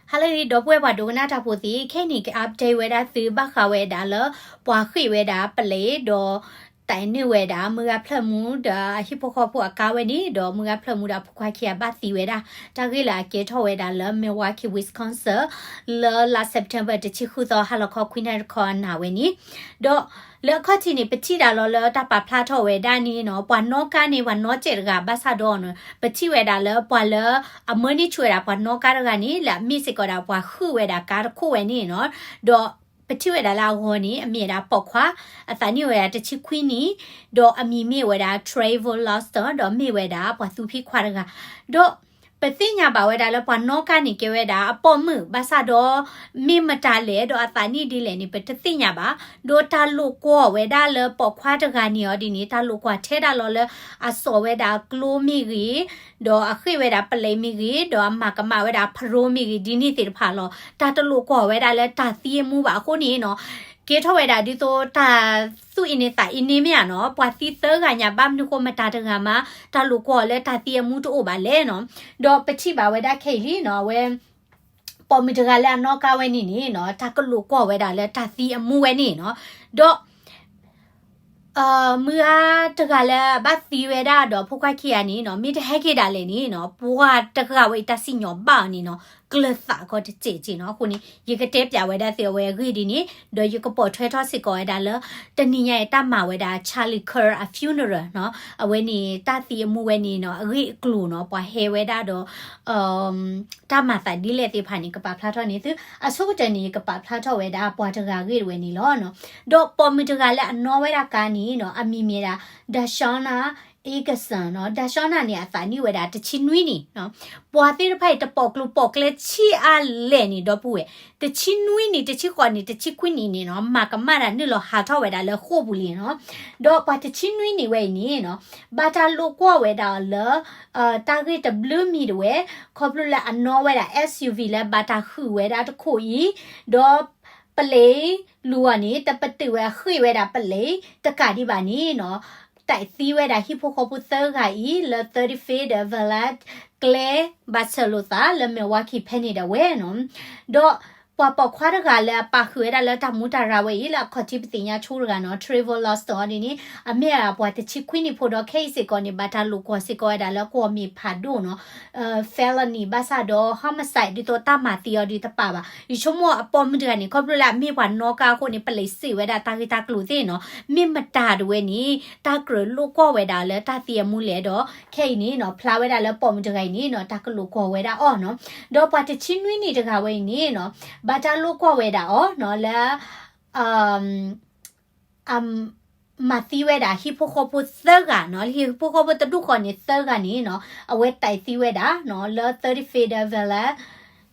ဟါလၢအဂ့ၤ ဒီပုၢ်ဝဲၢ်ပှၤဒိကနၣ်တၢ်ဖိသ့ၣ်, ခဲအံၤန့ၣ် က update ဝဲဒၣ်သုဘၣ်ဃးဝဲဒၣ်လၢ ပှၤဃ့ၢ်ဝဲဒၣ်ပလံး ဒီး သးနုာ်ဝဲဒၣ်မုၢ်ဂၤဖျၢၣ်မူဒီးအဟံၣ်ဖိဃီဖိအကါဝဲန့ၣ်, ဒီးမုၢ်ဂၤဖျၢၣ်မူဒီးအဖိခွါခံဂၤဘၣ်သံဝဲဒၣ်, တၢ်ဂ့ၢ်လၢအကဲထီၣ်ဝဲဒၣ်လၢ Milwaukee Wisconsin လၢလါ September တဆံဃုသီ ဟါလီၤခီခွံနၣ်ရံၣ်တခီအနၢ်ဝဲန့ၣ်, ဒီးလၢအခီၣ်ထံးန့ၣ် ပထံၣ်ဒၣ်လီၤလၢတၢ်ပာ်ဖျါထီၣ်ဝဲဒၣ်န့ၣ်နီၤ, ပှၤနီၣ်ကါန့ၣ် ပှၤနီၣ်စဲးတဂၤဘၣ်ဆၣ်ဒီးနီၤ, ပထံၣ်ဝဲဒၣ်လၢပှၤလၢအမၢန့ၢ်ဆူၣ်ဝဲဒၣ်ပှၤနီၣ်ကါတဂၤန့ၣ် လၢအမ့ၢ်စ့ၢ်ကီးဒၣ်ပှၤဃုာ်ဝဲဒၣ်ကါတခိၣ်ဝဲန့ၣ်နီၤ, ဒီးပထံၣ်ဝဲဒၣ်လၢအဂီၢ်န့ၣ် အမ့ၢ်ဝဲဒၣ်ပိာ်ခွါ, အသးနံၣ်ဝဲဒၣ်တဆံခွံနံၣ်, ဒီးအမံၤမ့ၢ်ဝဲဒၣ် Trayvon Lawson ဒီးမ့ၢ်ဝဲဒၣ်ပှၤသူဖံးခွါတဂၤ, ဒီးပသ့ၣ်ညါဘၣ်ဝဲဒၣ်လၢပှၤနီၣ်ကါန့ၣ်ကဲဝဲဒၣ်အပိာ်မုၣ်ဘၣ်ဆၣ်ဒီး မ့ၢ်မတၤလဲၣ် ဒီးအသးနံၣ်ဒ်လဲၣ်န့ၣ် ပတသ့ၣ်ညါဘၣ်, ဒီးတၢ်လိာ်ကွီၢ်ဝဲဒၣ်လၢပိာ်ခွါတဂၤန့ၣ်အီၤဒ်န့ၣ် တၢ်လိာ်ကွီၢ်ထဲဒၣ်လီၤလၢ အစိာ်ဝဲဒၣ်ကျိမ့ၢ်ဂ့ၤ, ဒီးအဃ့ၢ်ဝဲဒၣ်ပလံးမ့ၢ်ဂ့ၤ, ဒီးအမၤကမၣ်ဝဲဒၣ်ဖရိမ့ၢ်ဂ့ၤ ဒ်န့ၣ်သ့ၣ်တဖၣ်လီၤ. တၢ်တလိာ်ကွီၢ်ဝဲဒၣ်လၢတၢ်သံအမူဘၣ်အဃိန့ၣ်နီၤ, ကဲထီၣ်ဝဲဒၣ်ဒ်သိးတၢ်သူၣ်အ့န့သးအ့န့မ့ၢ်ဧါနီၤ, ပှၤသံသၢဂၤညါ ဘၣ်မနုၤဃိမတၤတဂၤမး တၢ်လိာ်ကွီၢ်လၢတၢ်သံအမူတအိၣ်ဘၣ်လဲၣ်နီၤ, ဒီးပထံၣ်ဘၣ်ဝဲဒၣ်ခဲအံၤလံနီၤ, အဝဲ ပိာ်မုၣ်တဂၤလၢအနီၣ်ကါဝဲန့ၣ်န့ၣ်နီၤ, တၢ်ကလိာ်ကွီၢ်ဝဲဒၣ်လၢတၢ်သံအမူဝဲန့ၣ်နီၤ, ဒီး မုၢ်ဂၤတဂၤလၢအဘၣ်သံဝဲဒၣ်ဒီးဖိခွါခံဂၤန့ၣ်နီၤ, မ့ၢ်တဟဲက့ၤဒၣ်လဲာ်န့ၣ်နီၤ, ပှၤတဂၤဝဲအံၤတၢ်စံၣ်ညီၣ်ဘၣ်အီၤန့ၣ်နီၤ, ကျၢၤသးကီတစဲးက့နီၤ. အဃိန့ၣ် ယကတဲပၠးဝဲဒၣ်သုအဝဲအဂ့ၢ်ဒ်န့ၣ်, ဒီးယကပိာ်ထွဲထီၣ်စ့ၢ်ကီးဝဲဒၣ်လၢ တနံၤညါအံၤတၢ်မၤဝဲဒၣ် Charlie Kirk အ funeral နီၤ, အဝဲန့ၣ် တၢ်သံအမူဝဲန့ၣ်နီၤ, အဂ့ၢ်အကျိၤနီၤ, ပှၤဟဲဝဲဒၣ်ဒီး တၢ်မၤသးဒ်လဲၣ်သ့ၣ်တဖၣ်န့ၣ် ကပာ်ဖျါထီၣ်န့ၢ်သု, အဆိကတၢၢ်န့ၣ် ယကပာ်ဖျါထီၣ်ဝဲဒၣ်ပှၤတဂၤအဂ့ၢ်တဝဲန့ၣ်လီၤ. ဒီးပိာ်မုၣ်တဂၤလၢအနီၣ်ဝဲဒၣ်ကါန့ၣ်နီၤ, အမံၤမ့ၢ်ဒၣ် Darshana Erickson နီၤ, Darshana န့ၣ် အသးနံၣ်ဝဲဒၣ်တဆံနွံနံၣ်နီၤ, ပှၤသ့ၣ်တဖၣ်အံၤတပိာ်ကျိၤပိာ်ကျဲဆံးအါလဲၣ်န့ၣ် ဒီပုၢ်ဝဲၢ်, တဆံနွံနံၣ် တဆံဃိးနံၣ် တဆံခွံနံၣ်န့ၣ်နီၤ, မၤကမၣ်တၢ်နုာ်လီၤဟးထီၣ်ဝဲဒၣ်လၢဃိာ်ပူၤလံနီၤ, ဒီးပှၤတဆံနွံနံၣ်ဝဲအံၤန့ၣ်နီၤ, ဘၣ်တၢ်လိာ်ကွီၢ်ဝဲဒၣ်လၢ တၢ်ဂ့ၢ်တဘျုးမံၤတဝဲ, ခီဖျိလၢအနီၣ်ဝဲဒၣ် SUV လၢဘၣ်တၢ်ဟုၣ်ဝဲဒၣ်တခိၣ်အံၤ, ဒီးပလံးလူၤအီၤန့ၣ် တပတုာ်ဝဲအဃ့ၢ်ဝဲဒၣ်ပလံးတကးဒံးဘၣ်န့ၣ်နီၤ, တၢ်သံဝဲဒၣ်ဟံၣ်ဖိဃီဖိသၢဂၤအံၤ လၢ thirty-fifth Village ကျဲ ဘၣ်ဆၢလိာ်သး လၢ Milwaukee ဖဲန့ၣ်ဒၣ်ဝဲနီၤ, ဒီးပှၤပိာ်ခွါတဂၤလၢအပာ်ဃုာ်ဝဲဒၣ်လၢတၢ်မူတၢ်ရၢ်ဝဲအံၤ လၢအခီၣ်ထံးပသ့ၣ်ညါဆိတဂၤနီၤ, Trayvon Lawson အီၤဒ်န့ၣ် အမ့ၢ်ဝဲဒၣ်ပှၤတဆံခွံနံၣ်ဖိဒီး ခဲအံၤစ့ၢ်ကီးန့ၣ် ဘၣ်တၢ်လိာ်ကွီၢ်စ့ၢ်ကီးဝဲဒၣ်လၢကွီၢ်မ့ၢ်ဖးဒိၣ်နီၤ, felony ဘၣ်ဆၣ်ဒီး homicide ဒ်သိးတၢ်မၤသံအီၤဒ်တပာ်ဘၣ်. ယဆိကမိၣ်အပိာ်မုၣ်တဂၤန့ၣ် ခီဖျိလၢအမ့ၢ်ပှၤနီၣ်ကါအဃိန့ၣ် ပလံးစံးဝဲဒၣ်တၢ်ဂ့ၢ်တၢ်ကျိၤသ့ၣ်နီၤ, မ့ၢ်မတၤတဝဲန့ၣ် တၢ်ကြၢးလိာ်ကွီၢ်ဝဲဒၣ်လၢတၢ်သံအမူလဲၣ်ဒီး ခဲအံၤန့ၣ်နီၤ ဖျါဝဲဒၣ်လၢပိာ်မုၣ်တဂၤအံၤန့ၣ်နီၤ တၢ်ကလိာ်ကွီၢ်ဝဲဒၣ်အီၤနီၤ, ဒီးပှၤတဆံနွံနံၣ်တဂၤဝဲအံၤန့ၣ်နီၤ ဘၣ်တၢ်လိာ်ကွီၢ်ဝဲဒၣ်အီၤနီၤ လၢ အ မၤသံဝဲဒၣ်ဟံၣ်ဖိဃီဖိသၢဂၤနီၤ, လၢဟံၣ်ဖိဃီဖိတဒူၣ်ဃီန့ၣ်သၢဂၤန့ၣ်နီၤ အဝဲတၢ်သံဝဲဒၣ်နီၤ လၢ thirty-fifth Village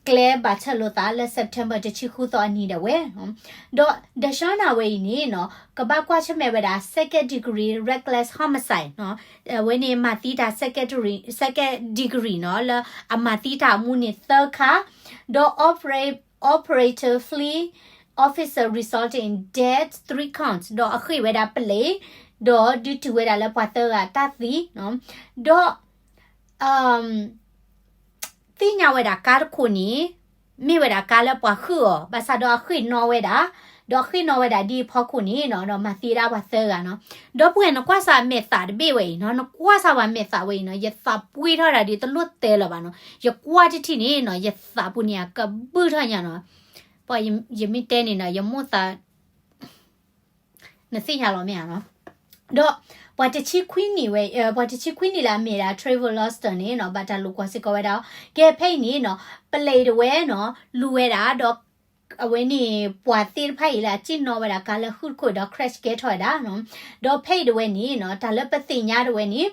ကျဲဘၣ်ဆၢလိာ်သးလၢ September တဆံဃုသီအနံၤဒၣ်ဝဲနီၤ, ဒီး Darshana ဝဲအံၤန့ၣ်နီၤ ကဘၣ်ကွၢ်ဆၢၣ်မဲာ်ဝဲဒၣ် second degree reckless homicide နီၤ, အဝဲန့ၣ်မၤသံတၢ် second degree, second degree နီၤ လၢအမၤသံတၢ်အမူန့ၣ်သၢခါ, ဒီး operate operator flee officer resulting in death three counts ဒီးအဃ့ၢ်ဝဲဒၣ်ပလံး, ဒီးဒုးတုၤဝဲဒၣ်လၢပှၤသၢဂၤတၢ်သံနီၤ, ဒီး သ့ၣ်ညါဝဲဒၣ်ကါတခိၣ်န့ၣ် မ့ၢ်ဝဲဒၣ်ကါလၢပှၤဟုၣ်အီၤ ဘၣ်ဆၣ်ဒီးအဃ့ၢ်နီၣ်ဝဲဒၣ်, ဒီးအဃ့ၢ်နီၣ်ဝဲဒၣ်ဒ်အဖီခိၣ်န့ၣ်နီၤ ဒီးမၤသံဝဲဒၣ်ပှၤသၢဂၤနီၤ, ဒီပုၢ်ဝဲၢ် နကွၢ်စၢ်မဲာ်သးတဘ့ၣ်ဝဲအံၤနီၤ, နကွၢ်စၢ်ပှၤမဲာ်သးဝဲအံၤနီၤ ယသးပှ့ၤထီၣ်ဒၣ်ဒ်တလိၣ်တဲလၢၤဘၣ်နီၤ, ယကွၢ်တထံၣ်န့ၣ်နီၤ ယသးပူၤန့ၣ်အကဘုၣ်ထီၣ်ညါနီၤ, ပှၤယမ့ၢ်တဲန့ၣ်နီၤ ယမိၢ်သး နသ့ၣ်ညါလီၤမ့ၢ်ဧါနီၤ, ဒီးပှၤတဆံခွံနံၣ်ဝဲ, ပှၤတဆံခွံနံၣ်လၢအမ့ၢ်ဒၣ် Trayvon Lawson န့ၣ်နီၤ ဘၣ်တၢ်လိာ်ကွီၢ်စ့ၢ်ကီးဝဲဒၣ်, ကဲဖဲအံၤန့ၣ်နီၤ ပလံးတဝဲနီၤ လူၤဝဲဒၣ်ဒီး အဝဲန့ၣ် ပှၤသ့ၣ်တဖၣ်အံၤလၢအစံၣ်နီၣ်ဝဲဒၣ်ကါလၢ ဟူၣ်တခိၣ်ဒီး crash ကဲထီၣ်ဝဲဒၣ်နီၤ, ဒီးဖဲအံၤတဝဲန့ၣ်နီၤ တၢ်လၢပသ့ၣ်ညါတဝဲန့ၣ်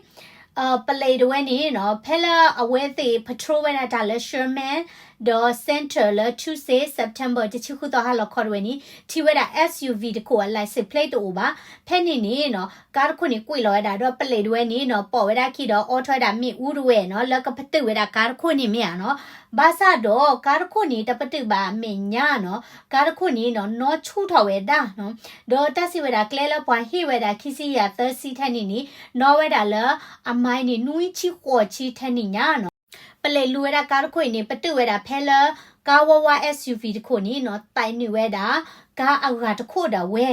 ပလံးတဝဲန့ၣ်နီၤ ဖဲလၢအဝဲသ့ၣ် patrol ဝဲဒၣ်တၢ်လၢ Sherman ဒီး Center လၢ Tuesday September တဆံဃုသီဟါလီၤခီတဝဲန့ၣ် ထံၣ်ဝဲဒၣ် SUV တခိၣ်အ license plate တအိၣ်ဘၣ်. ဖဲန့ၣ်န့ၣ်နီၤ ကါတခိၣ်န့ၣ်ကွံာ်လီၤဝဲဒၣ် ဒီးပလံးတဝဲန့ၣ်နီၤ ပိာ်ဝဲဒၣ်ခံဒီးအိးထီၣ်ဝဲဒၣ်မ့ၣ်အူတဝဲနီၤ လၢကပတုာ်ဝဲဒၣ်ကါတခိၣ်န့ၣ်မ့ၢ်ဧါနီၤ. ဘၣ်ဆၣ်ဒီးကါတခိၣ်န့ၣ် တပတုာ်ဘၣ်အမဲာ်ညါနီၤ ကါတခိၣ်န့ၣ်နီၤ နီၣ်ဆူၣ်ထီၣ်ဝဲဒၣ်နီၤ. ဒီးတၢ်စံးဝဲဒၣ်ကျဲလၢပှၤဟ့ၣ်ဝဲဒၣ်ခံဆံယဲၢ်သၢဆံထဲန့ၣ်န့ၣ် နီၣ်ဝဲဒၣ်လၢအမံးန့ၣ် နွံဆံဃိးဆံထဲန့ၣ်ညါနီၤ. ပလံးလူၤဝဲဒၣ်ကါတခိၣ်အံၤန့ၣ် ပတုာ်ဝဲဒၣ်ဖဲလၢ ကါဝါဝါ SUV တခိၣ်န့ၣ်နီၤ သးနုာ်ဝဲဒၣ် ကါအဂၤတခိၣ်ဒၣ်ဝဲ,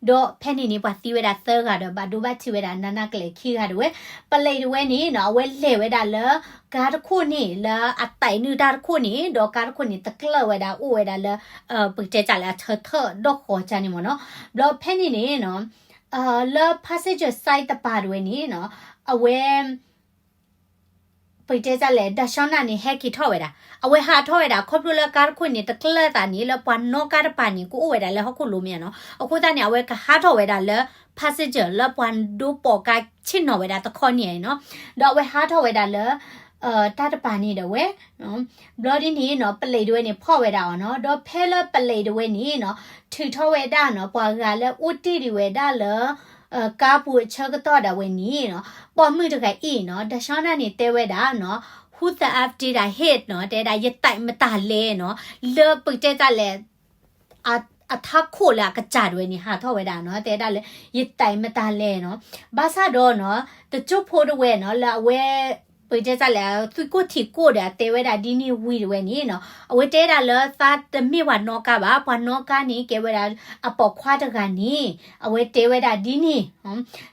ဒီးဖဲန့ၣ်န့ၣ် ပှၤသံဝဲဒၣ်သၢဂၤဒီး ဘၣ်ဒိဘၣ်ထံးဝဲဒၣ် နးနးကလဲာ်ခံဂၤဒၣ်ဝဲ, ပလံးတဝဲန့ၣ်နီၤ အဝဲလဲၤဝဲဒၣ်လၢ ကါတခိၣ်န့ၣ် လၢအသးနုာ်တၢ်တခိၣ်န့ၣ် ဒီးကါတခိၣ်န့ၣ် တကျၢၢ်ဝဲဒၣ် အိၣ်ဝဲဒၣ်လၢ ပကတဲတၢ်လၢအထၢထၢၣ်ဒီၣ်ဃီၤကၢန့ၣ်မ့ၢ်နီၤ, ဘျီဖဲန့ၣ်န့ၣ်နီၤ လၢ passenger side တပၤတဝဲန့ၣ်နီၤ အဝဲ ပကတဲတၢ်လဲၣ် ဒၣ်ရှီနၢ်န့ၣ် ဟဲက့ၤထီၣ်ဝဲဒၣ်, အဝဲဟးထီၣ်ဝဲဒၣ် ခီဖျိလၢကါတခိၣ်န့ၣ် တကျၢၢ်သးန့ၣ် လၢပှၤနီၣ်ကါတပၤန့ၣ် ကအိၣ်ဝဲဒၣ်လၢဟီၣ်ခိၣ်လိၤမ့ၢ်နီၤ, အဃိသတးန့ၣ် အဝဲကဟးထီၣ်ဝဲဒၣ်လၢ passenger လၢပှၤဒိပိာ်ကါဆ့ၣ်နီၤဝဲဒၣ်တခီန့ၣ်နီၤ, ဒီးအဝဲဟးထီၣ်ဝဲဒၣ်လၢ တၢ်တပၤန့ၣ်ဒၣ်ဝဲ ဘျီဒ်န့ၣ်နီၤ ပလံးတဝဲန့ၣ် ဖီၣ်ဝဲဒၣ်အီၤနီၤ, ဒီးဖဲလၢပလံးတဝဲန့ၣ်နီၤ ထုးထီၣ်ဝဲဒၣ်နီၤ ပှၤဂၤလၢအိၣ်တ့ၢ်ဒံးဝဲဒၣ်လၢ ကါပူၤအဆၢကတီၢ်ဒၣ်ဝဲန့ၣ်နီၤ, ပိာ်မုၣ်တဂၤအံၤနီၤ ဒၣ်ရှီနၢ်န့ၣ်တဲဝဲဒၣ်နီၤ Who the F did I hit နီၤ, တဲဒၣ် ယသးမတၤလဲၣ်နီၤ, လၢပကတဲတၢ်လဲၣ် အထးခိၣ်လၢအကစၢ်တဝဲန့ၣ် ဟးထီၣ်ဝဲဒၣ်နီၤ, တဲဒၣ်လၢ ယသးမတၤလဲၣ်နီၤ, ဘၣ်ဆၣ်ဒီးနီၤ တစိၢ်ဖိတဝဲနီၤ လၢအဝဲ ပကတဲတၢ်လဲၣ် သွံၣ်ကိၢ်ထံးကိၢ်ဒီး အတဲဝဲဒၣ်ဒ်န့ၣ်ဝံၤတဝဲန့ၣ်နီၤ, အဝဲတဲဒၣ်လၢသးတမ့ၢ်ပှၤနီၣ်ကါဘၣ်, ပှၤနီၣ်ကါန့ၣ် ကဲဝဲဒၣ်အပိာ်ခွါတဂၤန့ၣ် အဝဲတဲဝဲဒၣ်ဒ်န့ၣ်,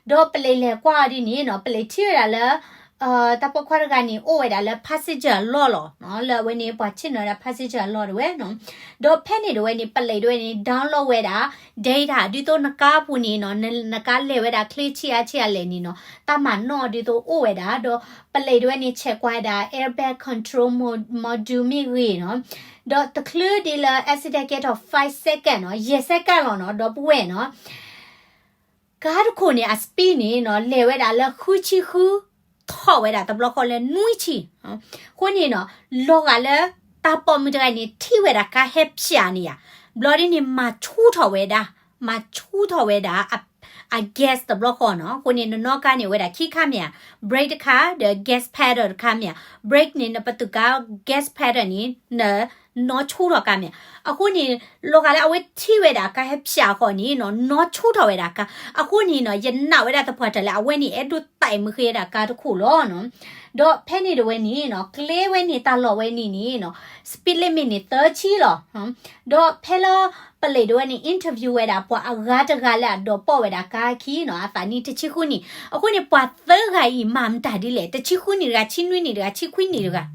ဒီးပလံးလဲၤကွၢ်အီၤဒ်န့ၣ်နီၤ ပလံးထံၣ်ဝဲဒၣ်လၢ တၢ်ပိာ်ခွါတဂၤန့ၣ် အိၣ်ဝဲဒၣ်လၢ passenger အလီၢ်လီၤ, လၢအဝဲန့ၣ် ပှၤဆ့ၣ်နီၤဝဲဒၣ် passenger အလီၢ်တဝဲနီၤ, ဒီးဖဲန့ၣ်တဝဲန့ၣ် ပလံးတဝဲန့ၣ် download ဝဲဒၣ် data ဒ်သိးနကါပူၤန့ၣ်နီၤ နကါလဲၤဝဲဒၣ်ချ့ဆံးအါဆံးအါလဲၣ်န့ၣ်နီၤ တၢ်မၤနီၣ်ဒ်သိးအိၣ်ဝဲဒၣ်, ဒီးပလံးတဝဲန့ၣ် check ကွၢ်ဝဲဒၣ် airbag control module မ့ၢ်ဂ့ၤနီၤ, ဒီးတချုးဒ်လၢ accident ကဲထီၣ် five second နီၤ ယဲၢ် second လီၤနီၤ ဒီပုၢ်ဝဲၢ်နီၤ ကါတခိၣ်န့ၣ် အ speed န့ၣ်နီၤ လဲၤဝဲဒၣ်လၢဃုဆံဃု, ထီၣ်ဝဲဒၣ်တဘျီဃီလၢနွံဆံ, အဃိန့ၣ်နီၤ လီၤဂာ်လၢ တၢ်ပိာ်မုၣ်တဂၤန့ၣ် ထံၣ်ဝဲဒၣ်ကါဟဲဖျါန့ၣ်ယါ, ဘျီဒ်န့ၣ် မၤဆူၣ်ထီၣ်ဝဲဒၣ်, မၤဆူၣ်ထီၣ်ဝဲဒၣ် အ gas တဘျီဃီနီၤ, အဃိန့ၣ် နနီၣ်ကါန့ၣ်ဝဲဒၣ်ခံခါမ့ၢ်ဧါ, brake တခါ ဒီး gas pedal တခါမ့ၢ်ဧါ, brake န့ၣ် နပတုာ်ကါ gas pedal န့ၣ် န နီၣ်ဆူၣ်ထီၣ်ကါမ့ၢ်, အဃိန့ၣ် လီၤဂာ်လၢအဝဲထံၣ်ဝဲဒၣ်ကါဟဲဖျါဃီန့ၣ်နီၤ နီၣ်ဆူၣ်ထီၣ်ဝဲဒၣ်ကါ, အဃိန့ၣ်နီၤ ယနာ်ဝဲဒၣ်သပှၢ်တၢၢ်လၢအဝဲန့ၣ် အဲၣ်ဒိးသးမုာ်ဃ့ဝဲဒၣ်ကါတခိၣ်လီၤနီၤ, ဒီးဖဲန့ၣ်တဝဲန့ၣ်နီၤ ကျဲဝဲန့ၣ်တၢ်လီၢ်ဝဲန့ၣ်န့ၣ်နီၤ speed limit န့ၣ် သၢဆံလီၤ, ဒီးဖဲလၢ ပလံးတဝဲန့ၣ် interview ဝဲဒၣ် ပှၤအဂၤတဂၤလၢအဒိးပိာ်ဝဲဒၣ်ကါခံနီၤ အသးနံၣ်တဆံဃုနံၣ်, အဃိန့ၣ် ပှၤသၢဂၤအံၤ မၤမတၤဒ်လဲၣ်, တဆံဃုနံၣ်တဂၤ, ဆံနွံနံၣ်တဂၤ, ဆံခွံနံၣ်တဂၤ,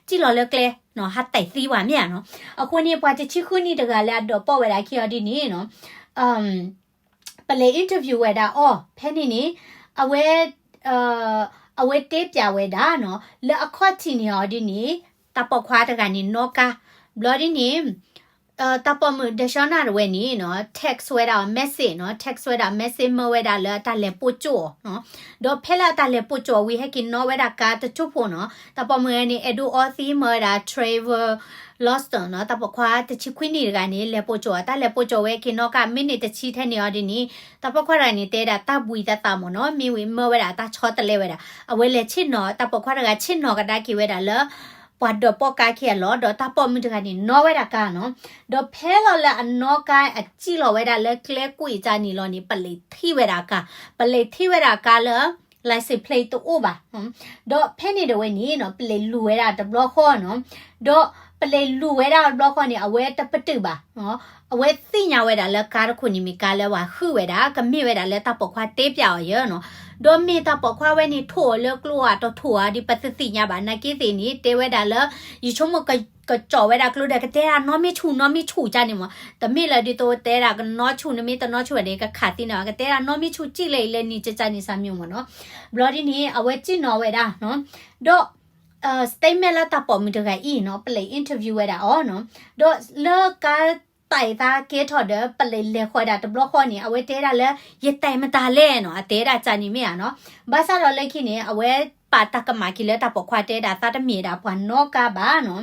စံၣ်လီၤလၢကျဲ, ဟးသဲးသံဝဲမ့ၢ်ဧါနီၤ, အဃိန့ၣ် ပှၤတဆံဃုနံၣ်တဂၤလၢအဒိးပိာ်ဝဲဒၣ်ခံအီၤဒ်န့ၣ်နီၤ ပလဲၤ interview ဝဲဒၣ်အီၤ ဖဲန့ၣ်န့ၣ် အဝဲ အဝဲတဲပျးဝဲဒၣ်နီၤ လၢအခီၣ်ထံးန့ၣ်အီၤဒ်န့ၣ် တၢ်ပိာ်ခွါတဂၤန့ၣ်နီၣ်ကါ, ဘျီဒ်န့ၣ် တၢ်ပိာ်မုၣ်ဒၢၡီနၢ်တဝဲန့ၣ်နီၤ text ဝဲဒၣ်အီၤ message နီၤ text ဝဲဒၣ် message မၢဝဲဒၣ်လၢအတၢ်လဲၤပိာ်ကၠိအီၤနီၤ, ဒီးဖဲလၢအတၢ်လဲၤပိာ်ကၠိအီၤဝံၤ ဟဲက့ၤနီၣ်ဝဲဒၣ်ကါတကၠိဖိနီၤ တၢ်ပိာ်မုၣ်ဝဲန့ၣ် အဲၣ်ဒိးအီသံမၢဝဲဒၣ် Trevor Lawson နီၤ တၢ်ပိာ်ခွါတဆံခွံနံၣ်တဂၤန့ၣ် လဲၤပိာ်ကၠိအီၤ တၢ်လဲၤပိာ်ကၠိဝဲက့ၤနီၣ်ကါ မံးနံးတဆံထဲန့ၣ်အီၤဒ်န့ၣ် တၢ်ပိာ်ခွါတဂၤန့ၣ် တဲဒၣ်တၢ်ဘှံးသးသးမ့ၢ်နီၤ မ့ၢ်ဝံၤမၢဝဲဒၣ်တၢ်ဆီတလဲဝဲဒၣ် အဝဲလဲၤဆ့ၣ်နီၤ တၢ်ပိာ်ခွါတဂၤဆ့ၣ်နီၤကဒါက့ၤဝဲဒၣ်လၢ ပှၤဒိးပိာ်ကါခံအလီၢ် ဒီးတၢ်ပိာ်မုၣ်တဂၤန့ၣ် နီၣ်ဝဲဒၣ်ကါနီၤ, ဒီးဖဲလီၤလၢအနီၣ်ကါအစံၣ်လီၤဝဲဒၣ်လၢကျဲကွံာ်အံၤန့ၣ်လီၤန့ၣ် ပလံးထံၣ်ဝဲဒၣ်ကါ, ပလံးထံၣ်ဝဲဒၣ်ကါလၢ license plate တအိၣ်ဘၣ်, ဒီးဖဲန့ၣ်တဝဲန့ၣ်နီၤ ပလံးလူၤဝဲဒၣ်တဘျီဃီနီၤ, ဒီးပလံးလူၤဝဲဒၣ်တဘျီဃီန့ၣ် အဝဲတပတုာ်ဘၣ် အဝဲသ့ၣ်ညါဝဲဒၣ်လၢကါတခိၣ်န့ၣ်မ့ၢ်ကါလၢပှၤဟုၣ်ဝဲဒၣ် ကမ့ၢ်ဝဲဒၣ်လၢတၢ်ပိာ်ခွါတဲပျးအီၤယဲနီၤ, ဒီးမ့ၢ်တၢ်ပိာ်ခွါဝဲန့ၣ်ထိၣ်အီၤလၢကျိအတထိၣ်အီၤဒ်ပတသ့ၣ်ညါဘၣ် နာ်က့သ့ၣ်န့ၣ် တဲဝဲဒၣ်လၢ ယဆိကမိၣ်ကကၠီၣ်ဝဲဒၣ်ကျိဒီး ကတဲဒၣ်နီၢ်မ့ၢ်ဆူၣ် နီၢ်မ့ၢ်ဆူၣ်ကန့ၣ်မး, တမ့ၢ်လၢဒ်သိးတဲဒၣ်ကနီၢ်ဆူၣ် နမ့ၢ်တနီၢ်ဆူၣ်ဘၣ်ဒီး ကခးသံန့ၣ် ကတဲဒၣ်နီၢ်မ့ၢ်ဆူၣ်စံၣ်လၢအံၤလၢနံၤကန့ၣ်စၢ်မ့ၢ်မးနီၤ, ဘျီဒ်န့ၣ် အဝဲစံၣ်နီၤဝဲဒၣ်နီၤ, ဒီး statement လၢတၢ်ပိာ်မုၣ်တဂၤအံၤနီၤ ပလံး interview ဝဲဒၣ်အီၤနီၤ, ဒီးလၢကါသးသးကဲထီၣ်ဒီး ပလံးလဲၤဃီဒၣ်တဘျီဃီန့ၣ် အဝဲတဲဒၣ်လၢ ယသးမတၤလဲၣ်နီၤ အတဲဒၣ်ကန့ၣ်မ့ၢ်ဧါနီၤ, ဘၣ်ဆၣ်ဒီးလၢခံန့ၣ် အဝဲပာ်တၢ်ကမၣ်က့ၤလၢတၢ်ပိာ်ခွါတဲဒၣ်သးတမ့ၢ်ဒၣ်ပှၤနီၣ်ကါဘၣ်နီၤ,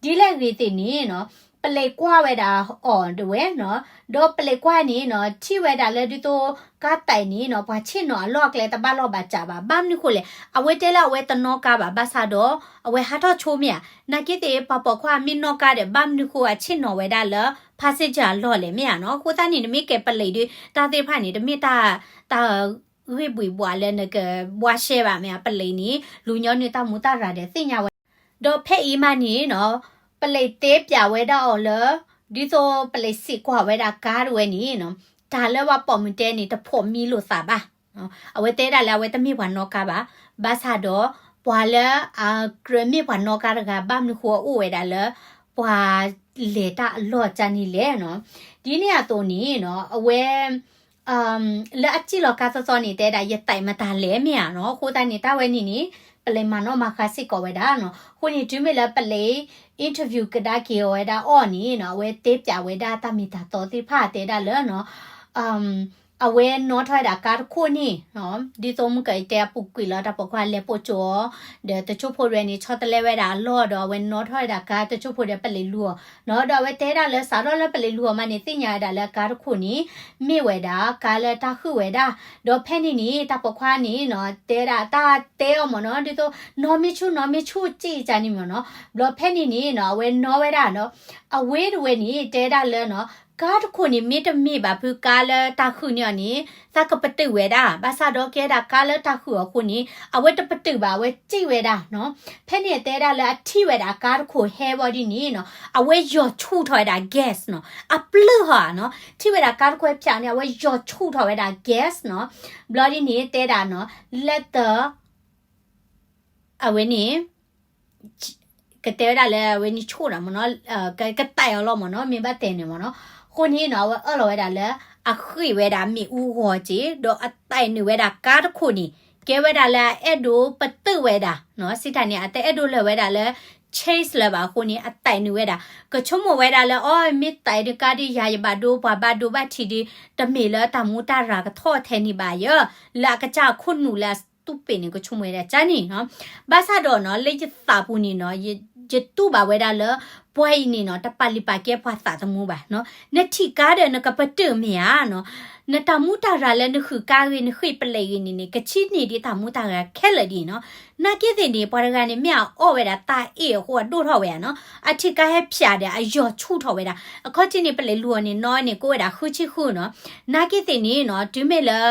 ဒ်လဲၣ်ဂ့ၤသ့ၣ်န့ၣ်နီၤ ပလံးကွၢ်ဝဲဒၣ်အီၤတဝဲနီၤ, ဒီးပလံးကွၢ်န့ၣ်နီၤ ထံၣ်ဝဲဒၣ်လၢဒ်သိး ကါသးန့ၣ်နီၤ ပှၤဆ့ၣ်နီၤအလီၢ်အကျဲတဘၣ်လီၢ်ဘၣ်စးဘၣ် ဘၣ်မနုၤဃိလဲၣ် အဝဲတဲလၢအဝဲတနီၣ်ကါဘၣ် ဘၣ်ဆၣ်ဒီး အဝဲဟးထီၣ်ဆိမ့ၢ်ဧါ, နာ်က့သ့ၣ် ပှၤပိာ်ခွါမ့ၢ်နီၣ်ကါဒီး ဘၣ်မနုၤဃိအဆ့ၣ်နီၤဝဲဒၣ်လၢ passenger အလီၢ်လဲၣ်မ့ၢ်ဧါနီၤ, အဃိသတးန့ၣ် နမ့ၢ်ကဲပလံးဒီး တၢ်သ့ၣ်တဖၣ်န့ၣ် တမ့ၢ်တၢ် တၢ်ဂ့ၢ်ဘှံးဘှးလၢနကဘှါရှဲဘၣ်မ့ၢ်ဧါ, ပလံးန့ၣ် လူၤညီနုၢ်တၢ်မူတၢ်ရၤဒီးသ့ၣ်ညါဝဲ ဒီးဖဲအံၤမးန့ၣ်နီၤ, ပလံးတဲပျးဝဲဒၣ်အီၤလၢ ဒ်သိးပလံးစံးကွၢ်ဝဲဒၣ်ကါတဝဲန့ၣ်နီၤ, တၢ်လၢပှၤပိာ်မုၣ်တဲန့ၣ် တဖိးမံလိာ်သးဘၣ်. အဝဲတဲဒၣ်လၢအဝဲတမ့ၢ်ပှၤနီၣ်ကါဘၣ်, ဘၣ်ဆၣ်ဒီး ပှၤလၢအကြၢးမ့ၢ်ပှၤနီၣ်ကါတဂၤ ဘၣ်မနုၤဃိအအိၣ်ဝဲဒၣ်လၢ ပှၤလဲၤတၢ်အလီၢ်ကၢ်န့ၣ်လဲၣ်နီၤ. ဒ်န့ၣ်အသိးန့ၣ်နီၤ, အဝဲ လၢအစံၣ်လီၤကါသီသီန့ၣ် တဲဒၣ်ယသးမတၤလဲၣ်မ့ၢ်ဧါနီၤ. အဃိသတးန့ၣ် တၢ်ဝဲန့ၣ်န့ၣ် ပလံးမၤနီၣ်မၤဃါစ့ၢ်ကီးဝဲဒၣ်နီၤ. အဃိန့ၣ် တုၤမ့ၢ်လၢပလံး interview ကဒါက့ၤအီၤဝဲဒၣ်အီၤန့ၣ်နီၤ, အဝဲတဲပျးဝဲဒၣ်တၢ်မ့ၢ်တၢ်တီသ့ၣ်တဖၣ်တဲဒၣ်လၢနီၤ, အဝဲနီၣ်ထီၣ်ဝဲဒၣ်ကါတခိၣ်န့ၣ်နီၤ, ဒ်သိးမုၢ်ကီးတဲအပူၤကွံာ်လီၤ တၢ်ပိာ်ခွါလဲၤပိာ်ကၠိအီၤ, ဒီးတစိၢ်ဖိတဝဲန့ၣ် ဆီတလဲဝဲဒၣ်အလီၢ်ဒီး အဝဲနီၣ်ထီၣ်ဝဲဒၣ်ကါတစိၢ်ဖိဒီးပလံးလူၤအီၤနီၤ. ဒီးအဝဲတဲဒၣ်လၢစးထီၣ်လၢပလံးလူၤအီၤမးန့ၣ် သ့ၣ်ညါဝဲဒၣ်လၢကါတခိၣ်န့ၣ် မ့ၢ်ဝဲဒၣ်ကါလၢတၢ်ဟုၣ်ဝဲဒၣ်, ဒီးဖဲန့ၣ်န့ၣ် တၢ်ပိာ်ခွါန့ၣ်နီၤ တဲဒၣ်တၢ်တဲအီၤမ့ၢ်နီၤ, ဒ်သိး နီၢ်မ့ၢ်ဆူၣ် နီၢ်မ့ၢ်ဆူၣ် စံးကန့ၣ်မ့ၢ်နီၤ. ဘျီဖဲန့ၣ်န့ၣ်နီၤ အဝဲနီၣ်ဝဲဒၣ်နီၤ, အဝဲတဝဲန့ၣ် တဲဒၣ်လၢနီၤ, ကါတခိၣ်န့ၣ် မ့တမ့ၢ်ဘၣ်ဖုကါလၢတၢ်ဟုၣ်န့ၢ်အီၤန့ၣ် သးကပတုာ်ဝဲဒၣ်, ဘၣ်ဆၣ်ဒီးကဲဒၣ်ကါလၢတၢ်ဟုၣ်အီၤအဃိန့ၣ် အဝဲတပတုာ်ဘၣ် အဝဲစံၣ်ဝဲဒၣ်နီၤ. ဖဲန့ၣ်တဲဒၣ်လၢအထံၣ်ဝဲဒၣ်ကါတခိၣ်ဟဲဘီဒ်န့ၣ်နီၤ, အဝဲယီၤဆူၣ်ထီၣ်ဝဲဒၣ် gas နီၤ, အပျုၢ်ဟီဧါနီၤ, ထံၣ်ဝဲဒၣ်ကါတခိၣ်ဟဲဖၠးန့ၣ် အဝဲယီၤဆူၣ်ထီၣ်ဝဲဒၣ် gas နီၤ. ဘျီဒ်န့ၣ်တဲဒၣ်နီၤ, လၢတ အဝဲန့ၣ် ကတဲဝဲဒၣ်လၢအဝဲန့ၣ်ဆိၣ်ဒၣ်မ့ၢ်နီၤ, ကတဲာ်အီၤလီၤမ့ၢ်နီၤ, မ့ၢ်ဘၣ်တဲန့ၣ်မ့ၢ်နီၤ. အဃိန့ၣ်နီၤ အဝဲအၢၣ်လီၤဝဲဒၣ်လၢ အဃ့ၢ်ဝဲဒၣ်မ့ၣ်အူဂီၤက့ၤ ဒီးအတဲာ်နုာ်ဝဲဒၣ်ကါတခိၣ်န့ၣ် ကဲဝဲဒၣ်လၢအအဲၣ်ဒိးပတုာ်ဝဲဒၣ်နီၤ, စံးတၢ်န့ၣ် အတအဲၣ်ဒိးလၢၤဝဲဒၣ်လၢ chase လၢၤဘၣ်အဃိန့ၣ် အတဲာ်နုာ်ဝဲဒၣ်, ကဆိကမိၣ်ဝဲဒၣ်လၢ အီ မ့ၢ်တဲာ်ဒုးကါဒုးယၤ ယဘၣ်ဒိပှၤဘၣ်ဒိဘၣ်ထံးဒုး တမ့ၢ်လၢတၢ်မူတၢ်ရၤကထီၣ်ထဲန့ၣ်ဘၣ်ယၢ်, လၢအကစၢ်အခိၣ်နူာ်လၢအ stupid န့ၣ် ကဆိကမိၣ်ဝဲဒၣ်ကန့ၣ်နီၤ. ဘၣ်ဆၣ်ဒီးနီၤ လၢယသးပူၤန့ၣ်နီၤ ယတူၢ်ဘၣ်ဝဲဒၣ်လၢ ပှၤအံၤန့ၣ်နီၤ တပာ်လုၢ်ပာ်ကဲပှၤသးသမူဘၣ်နီၤ. နထံၣ်ကါဒီးနကပတုာ်မ့ၢ်ဧါနီၤ, နတၢ်မူတၢ်ရၤလၢနဃုကါဂ့ၤ နဃ့ၢ်ပလံးဂ့ၤန့ၣ်န့ၣ် ကဆံးန့ၢ်ဒံးတၢ်မူတၢ်ရၤခဲလၢာ်ဒ်နီၤ. နာ်က့သ့ၣ်န့ၣ် ပှၤတဂၤန့ၣ် မ့ၢ်အအီၣ်ဝဲဒၣ်တၢ်အ့ၣ်အဃိ အဒိၣ်ထီၣ်ဝဲဧါနီၤ, အထံၣ်ကါဟဲဖၠးဒီး အယီၤဆူၣ်ထီၣ်ဝဲဒၣ်, အခီၣ်ထံးန့ၣ် ပလံးလူၤအီၤန့ၣ် နီၢ်န့ၣ် ကအိၣ်ဝဲဒၣ်ဃုဆံဃုနီၤ. နာ်က့သ့ၣ်န့ၣ်နီၤ တုၤမ့ၢ်လၢ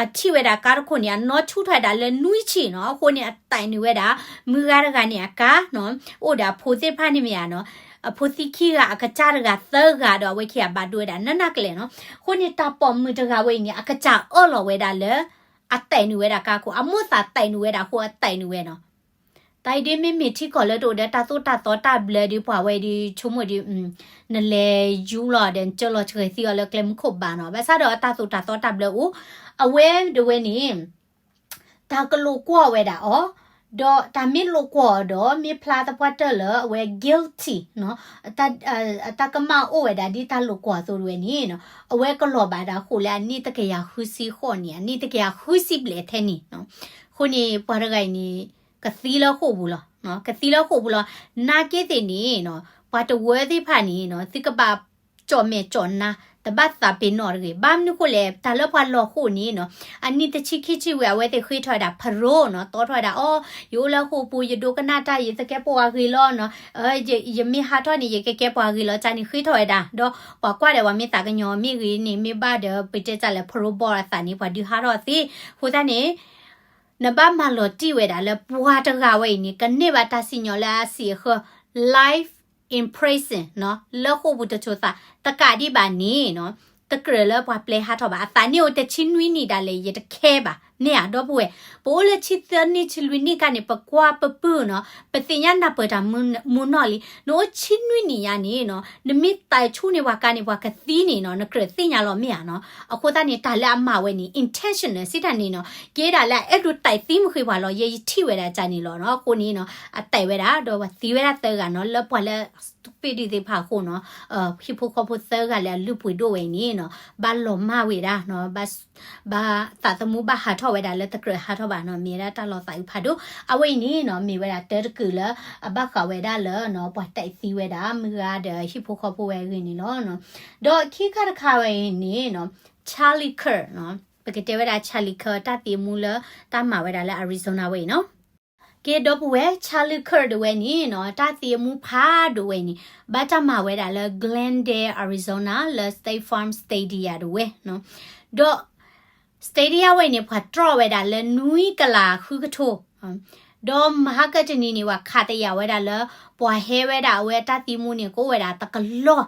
အထံၣ်ဝဲဒၣ်ကါတခိၣ်န့ၣ် အနီၢ်ဆူၣ်ထီၣ်ဝဲဒၣ်လၢနွံဆံနီၤ, အဃိန့ၣ် အတဲာ်နုာ်ဝဲဒၣ် မုၢ်ဂၤတဂၤန့ၣ်အကါနီၤ, အိၣ်ဒီးအဖိသ့ၣ်တဖၣ်န့ၣ်မ့ၢ်ဧါနီၤ, အဖိသံခံဂၤ အကစၢ်တဂၤသၢဂၤဒီး အဝဲခံဂၤဘၣ်ဒိဝဲဒၣ် နနာ်ကလဲာ်နီၤ. အဃိန့ၣ် တၢ်ပိာ်မုၣ်တဂၤဝဲအံၤန့ၣ် အကစၢ်အၢၣ်လီၤဝဲဒၣ်လၢ အတဲာ်နုာ်ဝဲဒၣ်ကါခိၣ်, အမိၢ်သးတဲာ်နုာ်ဝဲဒၣ်အဃိ အတဲာ်နုာ်ဝဲနီၤ. တၢ်အံၤဒ်မ့မ့ၢ်ထံကီၢ်လၢတအိၣ်ဒီးတၢ်သိၣ်တၢ်သီတၢ်ဘျၢဒ်ပှၤဝဲဒ် ဆိကမိၣ်ဒ် နလဲၤယူလီၤဒီး နကၢလီၤဆှဲးသံအီၤလၢကျဲမုၢ်ခိၣ်ဘၣ်နီၤ. ဘၣ်ဆၣ်ဒီးတၢ်သိၣ်တၢ်သီတၢ်ဘျၢအိၣ်, အဝဲတဝဲန့ၣ် တၢ်ကလိာ်ကွီၢ်ဝဲဒၣ်အီၤ, ဒီးတၢ်မ့ၢ်လိာ်ကွီၢ်အီၤဒီး မ့ၢ်ဖျါသပှၢ်တၢၢ်လၢအဝဲ guilty နီၤ, တၢ်ကမၣ်အိၣ်ဝဲဒၣ်ဒ်တၢ်လိာ်ကွီၢ်အသိးတဝဲန့ၣ်နီၤ, အဝဲကလီၤဘၣ်ဒၣ်ဃိာ်လၢအနံၣ်တကယၤဃုဆံဃိးနံၣ် အနံၣ်တကယၤဃုဆံဘျဲၣ်ထဲန့ၣ်နီၤ. အဃိန့ၣ် ပှၤတဂၤအံၤန့ၣ် ကသံလၢဃိာ်ပူၤလီၤ, ကသံလၢဃိာ်ပူၤလီၤ. နာ်က့သ့ၣ်န့ၣ်နီၤ ပှၤတဝၢသ့ၣ်တဖၣ်န့ၣ်နီၤ သုကဘၣ်ကၠီၣ်မဲာ်ကၠီၣ်နါ တဘၣ်သးပ့ၤနီၣ်တဂ့ၤ. ဘၣ်မနုၤဃိလဲၣ် တၢ်လၢပှၤလီၤဃိာ်န့ၣ်နီၤ အနံၣ်တဆံခံဆံဝံၤ အဝဲသ့ၣ်ဃ့ထီၣ်ဝဲဒၣ် parole နီၤ, တီထီၣ်ဝဲဒၣ် အီ ယအိၣ်လၢဃိာ်ပူၤ ယဒိကနၣ်တၢ် ယသကဲးပဝးဂ့ၤလီၤနီၤ, ယမ့ၢ်ဟးထီၣ်န့ၣ် ယကကဲပှၤဂ့ၤလီၤ ကန့ၣ်ဃ့ထီၣ်ဝဲဒၣ်. ဒီးပှၤကွၢ်ဒီးပှၤမ့ၢ်သးကညီၤမ့ၢ်ဂ့ၤန့ၣ် မ့ၢ်ဘၣ်ဒီး ပတဲတၢ်လၢ parole board အသးန့ၣ် ပှၤဒုးဟးထီၣ်သ့. အဃိသတးန့ၣ် နဘၣ်မၤလီၤတံၢ်ဝဲဒၣ်လၢပှၤတဂၤဝဲအံၤန့ၣ် ကန့ၢ်ဘၣ်တၢ်စံၣ်ညီၣ်လၢအစံးအဃၢ life in prison နီၤ, လၢဃိာ်ပူၤတစိၤသး တကးဒံးဘၣ်န့ၣ်နီၤ, တကြၢးလၢပှၤပျဲဟးထီၣ်ဘၣ်. အသးနံၣ်အိၣ်တဆံနွံနံၣ်ဒၣ်လဲာ် ယတခဲဘၣ် မ့ၢ်ဧါ ဒီပုၢ်ဝဲၢ်. ပအိၣ်လၢဆံသၢနံၣ်ဆံလွံၢ်နံၣ်ခါန့ၣ် ပကွၢ်ပပုၢ်နီၤ, ပသ့ၣ်ညါနၢ်ပၢၢ်တၢ်မူနီၢ်လံ. နအိၣ်ဆံနွံနံၣ်ညါန့ၣ်နီၤ, နမ့ၢ်တဲာ်ဆူၣ်န့ၢ်ပှၤကါန့ၣ် ပှၤကသံန့ၣ်နီၤ, နကြၢးသ့ၣ်ညါလီၤ မ့ၢ်ဧါနီၤ. အဃိသတးန့ၣ် တၢ်လၢအမၤဝဲန့ၣ် intentional စံးတၢ်န့ၣ်နီၤ, ကဲဒၣ်လၢအအဲၣ်ဒိးတဲာ်သံမုၢ်ဃ့ပှၤလီၤ. ယဲယထံၣ်ဝဲဒၣ်တၢ်န့ၣ်လီၤနီၤ. အဃိန့ၣ်နီၤ အတဲာ်ဝဲဒၣ် ဒီးပှၤသံဝဲဒၣ်သၢဂၤနီၤ, လၢပှၤလၢ stupid ဒ်သ့ၣ်တဖၣ်အဃိနီၤ, ဟံၣ်ဖိဃီဖိသၢဂၤလၢအလုၢ်ပှ့ၤဒိၣ်ဝဲအံၤန့ၣ်နီၤ, ဘၣ်လီၤမၢ်ဝဲဒၣ်နီၤ, ဘၣ်သးသမူဘၣ်ဟးထီၣ်ဝဲဒၣ်လၢတကြၢးဟးထီၣ်ဘၣ်နီၤ, မ့ၢ်ဝဲဒၣ်တၢ်လီၤသးအုးဖးဒိၣ်. အဝဲအံၤန့ၣ်နီၤ မ့ၢ်ဝဲဒၣ်တၢ်တကုာ်လၢ အဘၣ်ဃးဝဲဒၣ်လၢနီၤ ပှၤတဲာ်သံဝဲဒၣ် မုၢ်ဂၤဒီးဟံၣ်ဖိဃီဖိဝဲအဂ့ၢ်န့ၣ်လီၤ. ဒီးခံခါတခါဝဲအံၤန့ၣ်နီၤ Charlie Kirk နီၤ, ပကတဲဝဲဒၣ် Charlie Kirk တၢ်သံအမူလၢတၢ်မၤဝဲဒၣ်လၢ Arizona ဝဲအံၤနီၤ. ကဲ ဒီပုၢ်ဝဲၢ် Charlie Kirk တဝဲန့ၣ်နီၤ, တၢ်သံအမူဖးဒိၣ်ဝဲန့ၣ် ဘၣ်တၢ်မၤဝဲဒၣ်လၢ Glendale Arizona လၢ State Farm Stadium တဝဲနီၤ. ဒီး Stadium ဝဲန့ၣ် ပှၤတြီၢ်ဝဲဒၣ်လၢနွံကလးဃုကထိ ဒီးမဟါကတနံၤန့ၣ် ပှၤခးတယာ်ဝဲဒၣ်လၢ ပှၤဟဲဝဲဒၣ်အဝဲအတၢ်သံမူန့ၣ် ကအိၣ်ဝဲဒၣ်တကလီၢ်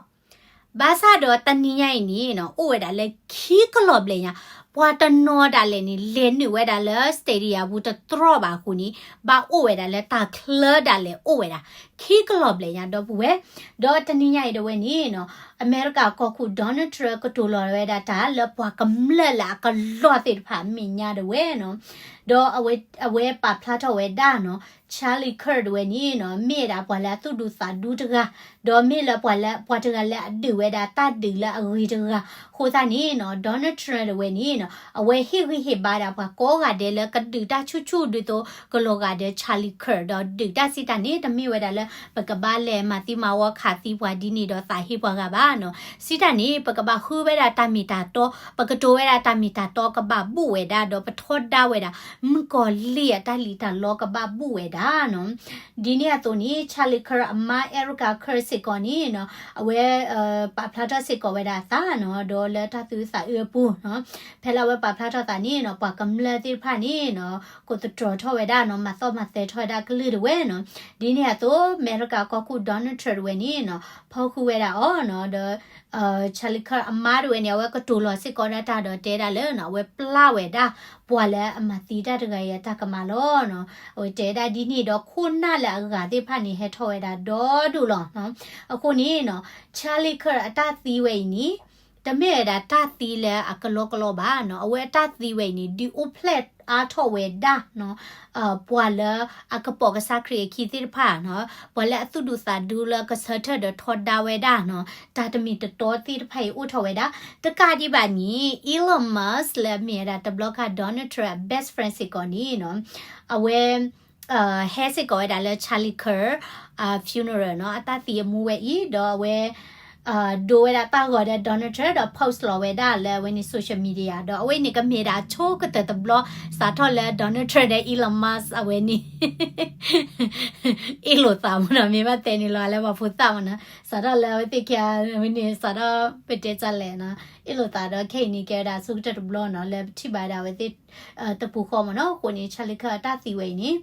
ဘၣ်ဆၣ်ဒီးတနံၤညါအံၤန့ၣ်နီၤ အိၣ်ဝဲဒၣ်လၢခံကလီၢ်ဘျဲၣ်ညါ, ပှၤတနီၤဒၣ်လဲာ်န့ၣ် လဲၤနုာ်ဝဲဒၣ်လၢ stadium ပူၤတတြီၢ်ဘၣ်အဃိန့ၣ် ဘၣ်အိၣ်ဝဲဒၣ်လၢတၢ်ချၢဒၣ်လဲာ်အိၣ်ဝဲဒၣ် ခံကလီၢ်ဘျဲၣ်ညါဒီပုၢ်ဝဲၢ်, ဒီးတနံၤညါအံၤဒၣ်ဝဲန့ၣ်နီၤ အမဲရကၤကီၢ်ခိၣ် Donald Trump ကတိၤလီၤဝဲဒၣ်တၢ်လၢပှၤကမျၢၢ်လၢအကလီၢ်သ့ၣ်တဖၣ်အမဲာ်ညါဒၣ်ဝဲနီၤ, ဒီးအဝဲ အဝဲပာ်ဖျါထီၣ်ဝဲဒၣ်နီၤ Charlie Kirk ဒၣ်ဝဲန့ၣ်နီၤ မ့ၢ်ဝဲဒၣ်ပှၤလၢအသူၣ်ဒူသးဒူတဂၤ, ဒီးမ့ၢ်လၢပှၤလၢ ပှၤတဂၤလၢအဒုးဝဲဒၣ်တၢ်ဒုးလၢအဂ့ၤတဂၤ, အဃိသတးန့ၣ်နီၤ Donald Trump ဒၣ်ဝဲန့ၣ်နီၤ အဝဲဟ့ၣ်ဂံၢ်ဟ့ၣ်ဘါဒၣ်ပှၤကိးဂၤဒဲးလၢကဒုးတၢ်ဆူၣ်ဆူၣ်ဒ်သိးကလီၤဂာ်ဒီး Charlie Kirk ဒီးဒုးတၢ်စံးတၢ်န့ၣ် တမ့ၢ်ဝဲဒၣ်လၢ ပကဘၣ်လဲၤမၤသံမၤဝီခးသံပှၤဒ်န့ၣ်ဒီးသးဟ့ပှၤဂၤဘၣ်နီၤ, စံးတၢ်န့ၣ် ပကဘၣ်ဃုဝဲဒၣ်တၢ်မ့ၢ်တၢ်တီ, ပကတိၤဝဲဒၣ်တၢ်မ့ၢ်တၢ်တီကဘၣ်ဘူၣ်ဝဲဒၣ် ဒီးပထီဒါဝဲဒၣ် မုၣ်ကီၤလံၢ်အတၢ်လံၣ်တၢ်လီကဘၣ်ဘူၣ်ဝဲဒၣ်နီၤ, ဒ်န့ၣ်အသိးန့ၣ် Charlie Kirk အမါ Erica Kirk စ့ၢ်ကီးန့ၣ်နီၤ အဝဲ ပာ်ဖျါထီၣ်စ့ၢ်ကီးဝဲဒၣ်အသးနီၤ ဒီးလၢတၢ်သူသးအုးအပူၤနီၤ, ဖဲလၢအဝဲပာ်ဖျါထီၣ်သးန့ၣ်နီၤ ပှၤကမျၢၢ်သ့ၣ်တဖၣ်န့ၣ်နီၤ ကိးသတြီၤထီၣ်ဝဲဒၣ်နီၤ မၤသီၣ်မၤသဲထီၣ်ဝဲဒၣ်ကလုၢ်ဒၣ်ဝဲနီၤ, ဒ်န့ၣ်အသိး အမဲရကၤကီၢ်ခိၣ် Donald Trump ဒၣ်ဝဲန့ၣ်နီၤ ဖီဃုာ်ဝဲဒၣ်အီၤနီၤ ဒီး Charlie Kirk အမါဒၣ်ဝဲန့ၣ် အဝဲကတိၤလီၤစ့ၢ်ကီးဒၣ်တၢ်ဒီးတဲဒၣ်လၢနီၤ အဝဲပျၢ်ဝဲဒၣ် ပှၤလၢအမၤသံတၢ်တဂၤအံၤအတၢ်ကမၣ်လီၤနီၤ, အဝဲတဲဒၣ်ဒ်န့ၣ်ဒီးခိၣ်နၢ်လၢအဂၤသ့ၣ်တဖၣ်န့ၣ် ဟဲထီၣ်ဝဲဒၣ်ဒီဒူၣ်လီၤနီၤ, အဃိန့ၣ်နီၤ Charlie Kirk အတၢ်သံဝဲအံၤန့ၣ် တမ့ၢ်ဝဲဒၣ်တၢ်သံလၢအကလီကလီဘၣ်နီၤ, အဝဲအတၢ်သံဝဲအံၤန့ၣ် ဒုးအိၣ်ဖျဲၣ်အါထီၣ်ဝဲဒၣ်နီၤ ပှၤလၢအကပိာ်ကစၢ်ခရံာ်အခံသ့ၣ်တဖၣ်နီၤ, ပှၤလၢအသူၣ်ဒူသးဒူလၢကဆၢထၢၣ်ဒီးထီဒါဝဲဒၣ်နီၤ, တၢ်တမ့ၢ်တတီသ့ၣ်တဖၣ်အံၤအိၣ်ထီၣ်ဝဲဒၣ်, တကးဒံးဘၣ်န့ၣ် Elon Musk လၢအမ့ၢ်ဝဲဒၣ်တဘျီခါ Donald Trump အ best friend စ့ၢ်ကီးန့ၣ်နီၤ, အဝဲ ဟဲစ့ၢ်ကီးဝဲဒၣ်လၢ Charlie Kirk funeral နီၤ, အတၢ်သံအမူဝဲအံၤ ဒီးအဝဲ ဒိဝဲဒၣ်တၢ်ဂီၤဒီး Donald Trump ဒီး post လီၤဝဲဒၣ်လၢအဝဲန့ၣ် social media ဒီးအဝဲန့ၣ်ကမ့ၢ်ဒၣ်အဆိကတၢၢ်တဘျီ စးထီၣ်လၢ Donald Trump ဒီး Elon Musk အဝဲန့ၣ် အ့ၣ်လိာ်သးမ့ၢ်နီၤ, မ့ၢ်ဘၣ်တဲန့ၣ်လီၤလၢပှၤဖိသၣ်မ့ၢ်နီၤ, စးထီၣ်လၢအဝဲသ့ၣ်ခံဂၤဝဲန့ၣ် စးထီၣ်ပတဲတၢ်လဲၣ်နီၤ, အ့ၣ်လိာ်သးဒီးခဲအံၤန့ၣ် ကဲဝဲဒၣ်အဆိကတၢၢ်တဘျီနီၤ လၢပထံၣ်ဘၣ်ဝဲဒၣ်အဝဲသ့ၣ် တပူၤဃီမ့ၢ်နီၤ, အဃိန့ၣ် Charlie Kirk အတၢ်သံဝဲအံၤန့ၣ်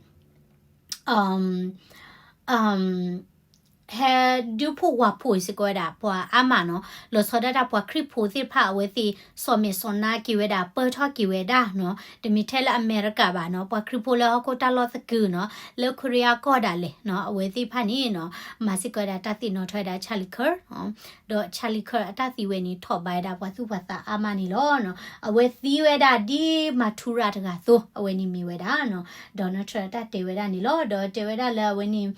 ဟဲဒုးဖှိၣ်ဝၤဖှိၣ်စ့ၢ်ကီးဝဲဒၣ်ပှၤအါမးနီၤ, လီၤဆီဒၣ်တၢ်ပှၤခရံာ်ဖိသ့ၣ်တဖၣ် အဝဲသ့ၣ်စီၤမဲာ်စီၤနါက့ၤဝဲဒၣ် ပၢၢ်ထီၣ်က့ၤဝဲဒၣ်နီၤ, တမ့ၢ်ထဲလၢအမဲရကၤဘၣ်နီၤ, ပှၤခရံာ်ဖိလၢဟီၣ်ခိၣ်တၢ်လီၢ်သကုၤနီၤ, လၢခိရံယါကီၢ်ဒၣ်လဲာ်နီၤ, အဝဲသ့ၣ်တဖၣ်န့ၣ်နီၤ မၤစ့ၢ်ကီးဝဲဒၣ်တၢ်သ့ၣ်နီၣ်ထီၣ်ဝဲဒၣ် Charlie Kirk ဒီး Charlie Kirk အတၢ်သံဝဲန့ၣ် ထိးဘၣ်ဝဲဒၣ်ပှၤသူၣ်ပှၤသးအါမးန့ၣ်လီၤနီၤ, အဝဲသံဝဲဒၣ်ဒ်မၤထူရၤတဂၤအသိး အဝဲန့ၣ်မ့ၢ်ဝဲဒၣ်နီၤ, Donald Trump အတၢ်တဲဝဲဒၣ်န့ၣ်လီၤ, ဒီးတဲဝဲဒၣ်လၢအဝဲန့ၣ်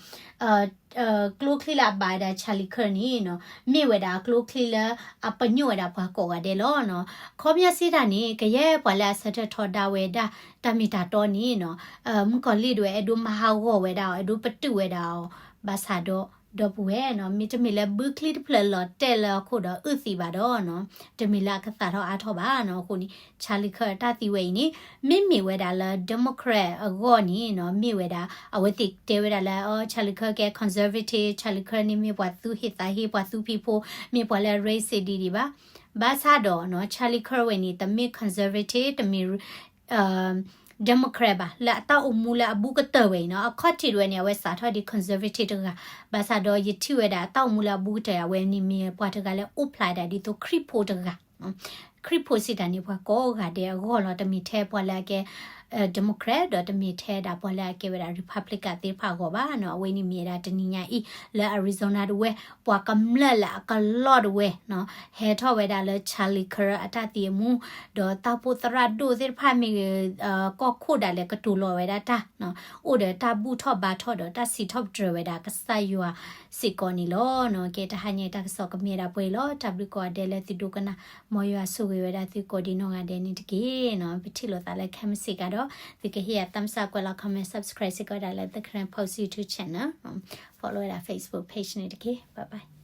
ကျိချံလၢအဘၣ်ဝဲဒၣ် Charlie Kirk န့ၣ်နီၤ, မ့ၢ်ဝဲဒၣ်အကျိချံလၢအပညိၣ်ဝဲဒၣ်ပှၤကိးဂၤဒဲးလီၤနီၤ, ခီပညီစ့ၢ်တၢ်န့ၣ် ကယဲၢ်ပှၤလၢအဆၢထၢၣ်ထီဒါဝဲဒၣ် တၢ်မ့ၢ်တၢ်တီန့ၣ်နီၤ, မုၣ်ကီၤလံၢ်ဒၣ်ဝဲအဲၣ်ဒိးမၤဟးဂီၤဝဲဒၣ်အီၤ အဲၣ်ဒိးပတုာ်ဝဲဒၣ်အီၤ, ဘၣ်ဆၣ်ဒီး ဒီပုၢ်ဝဲၢ်နီၤ, မ့တမ့ၢ်လၢဘုချံတဖျၢၣ်လီၤတဲာ်လၢအခိၣ်ဒီးအုၣ်သံးဘၣ်ဒီးနီၤ, တမ့ၢ်လၢအကသးထီၣ်အါထီၣ်ဘၣ်နီၤ, အဃိန့ၣ် Charlie Kirk အတၢ်သံဝဲအံၤန့ၣ် မ့မ့ၢ်ဝဲဒၣ်လၢ Democrat အဂီၢ်န့ၣ်နီၤ, မ့ၢ်ဝဲဒၣ် အဝဲသ့ၣ်တဲဝဲဒၣ်လၢ Charlie Kirk ကဲ conservative, Charlie Kirk န့ၣ်မ့ၢ်ပှၤသူၣ်ဟ့သးဟ့ ပှၤသူဖံးဖိ, မ့ၢ်ပှၤလၢ racist ဒ်ဒံးဘၣ်, ဘၣ်ဆၣ်ဒီးနီၤ Charlie Kirk ဝဲန့ၣ် တမ့ၢ် conservative, တမ့ၢ် Democrat ဘၣ်, လၢအတၢ်အိၣ်မူလၢအဘူးကတၢၢ်ဝဲအံၤနီၤ, အခီၣ်ထံးဒၣ်ဝဲန့ၣ် အဝဲစးထီၣ်ဒ် conservative တဂၤ, ဘၣ်ဆၣ်ဒီးယထံၣ်ဝဲဒၣ် အတၢ်အိၣ်မူလၢအဘူးကတၢၢ်အဝဲန့ၣ် မ့ၢ်ပှၤတဂၤလၢအိၣ်ဖျါဒၣ်ဒ်သိးခရံာ်ဖိတဂၤ, ခရံာ်ဖိစ့ၢ်တၢ်န့ၣ် ပှၤကိးဂၤဒဲးအဂီၢ်လီၤ, တမ့ၢ်ထဲပှၤလၢအကဲ Democrat ဒီးတမ့ၢ်ထဲဒၣ်ပှၤလၢအကဲဝဲဒၣ် Republican သ့ၣ်တဖၣ်အဂီၢ်ဘၣ်နီၤ, အဝဲန့ၣ်မ့ၢ်ဝဲဒၣ်တနံၤညါအံၤ လၢ Arizona ဒၣ်ဝဲ ပှၤကမျၢၢ်လၢအကလီၢ်ဒၣ်ဝဲနီၤ, ဟဲထီၣ်ဝဲဒၣ်လၢ Charlie Kirk အတၢ်သံအမူ, ဒီးတၢ်အိၣ်ဖှိၣ်သရၣ်ဒိၣ်သ့ၣ်တဖၣ်မ့ၢ်ဂ့ၤ, ကီၢ်ခိၣ်ဒၣ်လဲာ်ကတိၤလီၤဝဲဒၣ်တၢ်, အိၣ်ဒီးတၢ်ဘူၣ်ထီၣ်ဘါထီၣ်ဒီးတၢ်စံးထီၣ်ပတြၢၤဝဲဒၣ်ကစၢ်ယွၤစ့ၢ်ကီးန့ၣ်လီၤနီၤ, ကဲတဟါညါတၢ်ကစီၣ်ကမ့ၢ်ဒၣ်ပှဲၤလီၤ, တၢ်ဘျုးကိးဂၤဒဲးလၢသုဒိကနၣ်, မ်ယွၤဆိၣ်ဂ့ၤဝဲဒၣ်သုကိးဒံးနီၢ်ဂၤဒဲးန့ၣ်တက့ၢ်နီၤ, ပထံၣ်လိာ်သးလၢခဲမုၢ်ဆ့ၣ်ကဒီး, သုကဟ့ၣ်ယၤ thumbs up ကွဲးလီၤ comment subscribe စ့ၢ်ကီးဝဲဒၣ်လၢ The Karen Post YouTube channel, follow ဝဲဒၣ် Facebook page န့ၣ်တက့ၢ်, bye bye.